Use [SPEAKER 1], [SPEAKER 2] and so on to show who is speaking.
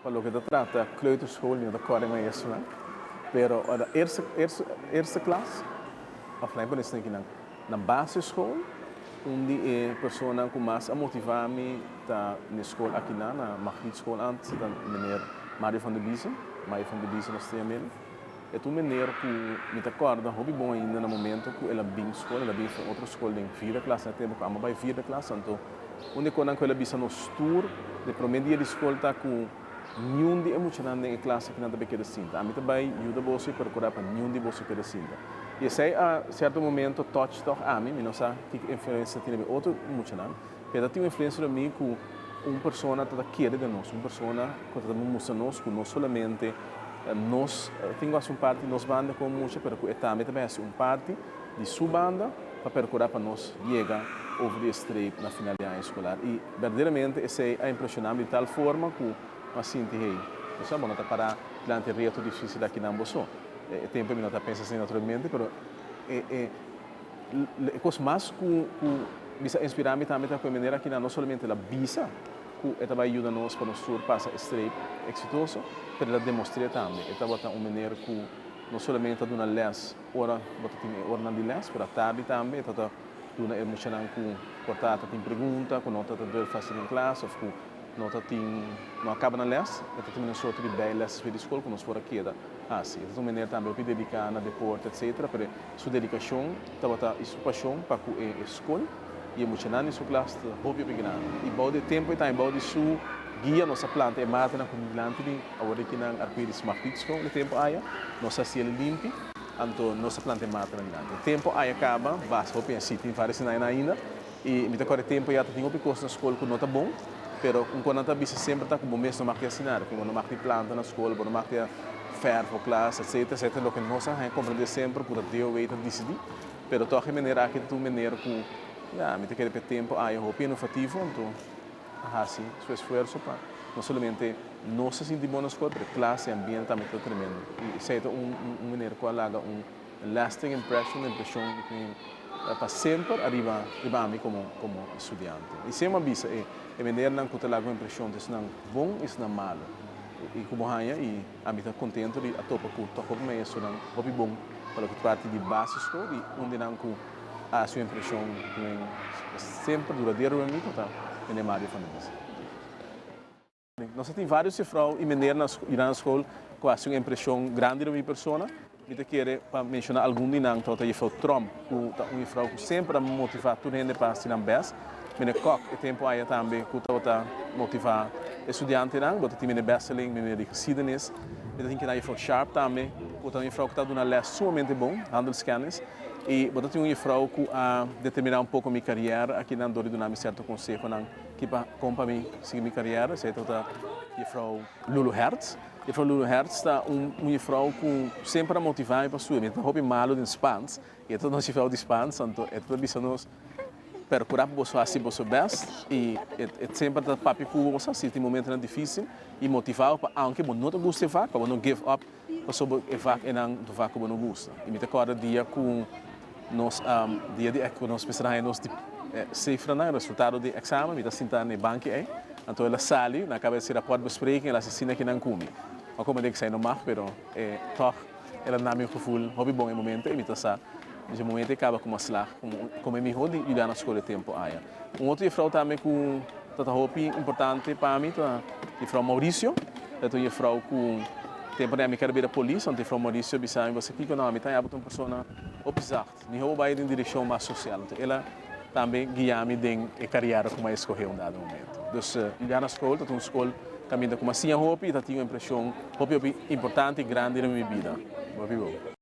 [SPEAKER 1] Pa loke ta trata kleuterschool, mi no ta kòrda e maestronan, pero ora eerste, eerste, eerste klas, òf laat mi pone esaki nan, na basisschool, un di e personanan ku mas a motivá mi ta na e skol akinan, na Magrietschool antes, ta meneer Mario van der Biezen, Mario van der Biezen nos ta yam'el. E ta un meneer ku mi ta kòrda hopi bon ainda na momento ku el a bin skol, el a bin for otro skol den vierde klas, na e tempu ku amo bai vierde klas, anto un di e konan ku el a bisa nos tur den promé dia di skol ta ku niun di e muchanan den e klas akinan ta bai keda sinta. Ami ta bai yuda boso i perkurá pa niun di boso keda sinta. I esei a sierto momento touch tòg ami, mi no sa kiko influensia tin riba e otro muchanan, pero ta tin un influensia riba mi ku un persona ta ta kere den nos, un persona ku ta ta mustra nos ku no solamente nos tin ku hasi un parti di nos banda komo mucha, pero ku e tambe ta bai hasi un parti di su banda pa perkurá pa nos yega over di e streep na final di aña eskolar. I berdaderamente esei a impreshoná mi di tal forma ku mi a sinti, hey, bo sa, bo no ta pará dilanti e reto difísil akinan bo so. E tempu mi no ta pensa asina naturalmente, pero e e e kos mas ku ku bisa inspirá mi tambe ta ku e manera akinan no solamente el a bisa ku e ta bai yuda nos pa nos tur pasa e streep eksitoso, pero el a demostr'é tambe. E tabata un manera ku no solamente ta duna lès ora bo ta tin e oranan di lès, pero atardi tambe e ta duna e muchanan ku por ta ta tin pregunta, ku no ta ta durf hasi den klas òf ku no ta tin no a kaba nan lès, e ta tin un sorto di bijles despues di skol ku nos por a keda hasi. E ta un meneer tambe hopi dediká na deporte etcetera, pero su dedikashon tabata i su pashon pa ku e skol i e muchanan di su klas ta hopi hopi grandi. I bou di e tempu ei tambe bou di su guia nos a planta e matanan ku dilanti di awor di kinan Arcoiris Magrietschool e tempu aya nos a hasi el limpi anto nos a planta e matanan dilanti. E tempu aya kaba basta hopi así tin varios aña ainda i mi ta kòrda e tempu ya ta tin hopi kos na skol ku no ta bon pero un kos nan ta bisa semper ta ku bo mes no mag di hasi nada ku bo no mag di planta na skol bo no mag di verf bo klas etcetera etcetera loke nos a haña komprendé semper ku ta DOW ta disidí. Pero tòg e manera aki ta un manera ku ya mi ta kere pa e tempu aya hopi inovativo, anto a hasi su esfuerso pa no solamente nos ta sinti bon na skol, pero e klas, e ambiente tambe ta tremendo. I esei ta un un manera ku a laga un lasting impression, un impreshon ku pa semper ariba riba ami komo komo studiante. I semper a bisa e e maneranan ku ta laga un impreshon ta esnan bon i esnan malu. I ku bo haña i ami ta kontento di a topa ku tòg hopi maestronan hopi bon pa loke ta parti di basisschool i un di nan ku a hasi un impreshon ku semper duradero riba mi ku ta Meneer Mario van der Biesen. Nos a tin varios jefrouw i meneer na na school ku a hasi un impreshon grandi riba mi persona. Mi ta kere pa menshoná algun di nan tabata jefrouw Tromp ku ta un jefrouw ku semper a motivá tur hende pa hasi nan bèst. Meneer Kok e tempu aya tambe ku tabata motivá e studiantenan. Bo ta tin meneer Besseling, meneer di geschiedenis. Mi ta tin keda jefrouw Sharp tambe ku ta un jefrouw ku ta duna lès sumamente bon, handelskennis. I bo ta tin un jefrouw ku a determiná un poko mi karièr akinan dor di duna mi sierto konsehonan ki pa kon pa mi sigui mi karièr. Esei tabata jefrouw Lulu Hertz. Jefrouw Lulu Hertz ta un un jefrouw ku semper a motivá mi pa studia. Mi ta hopi malu den Spans i e ta nos jefrouw di Spans, anto e ta bisa nos perkurá pa boso hasi boso bèst i e e semper ta papia ku bo si tin momentonan difísil i motivá bo pa aunke bo no ta gusta e vak pa bo no give up pasobra e vak einan ta un vak ku bo no gusta. I mi ta kòrda dia ku nos a dia di ku nos mester a haña nos sifranan, resultado di eksamen, mi ta sinta na e banki ei, anto el a sali, nan a kaba di hasi rapportbespreking, el a hasi asina kinan ku mi. Mi a komprendé ku esei no mag, pero e tòg el a duna mi un gevoel hopi bon e momento i mi ta sa dje momento ei kaba ku mi a slag komo e mihó di yuda na skol e tempu aya. Un otro jefrou tambe ku ta ta hopi importante pa mi ta jefrou Mauricio. E ta un jefrou ku tempu mi kere bira polis, anto jefrou Mauricio bisa mi, Bo sa kiko? No, ami ta haña bo ta un persona hopi zacht. Mihó bo bai den direkshon mas sosial. Anto el a tambe guia mi den e kariera ku mi a eskohé un dado momento. Dus Juliana School ta un skol kaminda ku mi a siña hopi i ta tin un impreshon hopi hopi importante i grandi den mi bida. Hopi bon.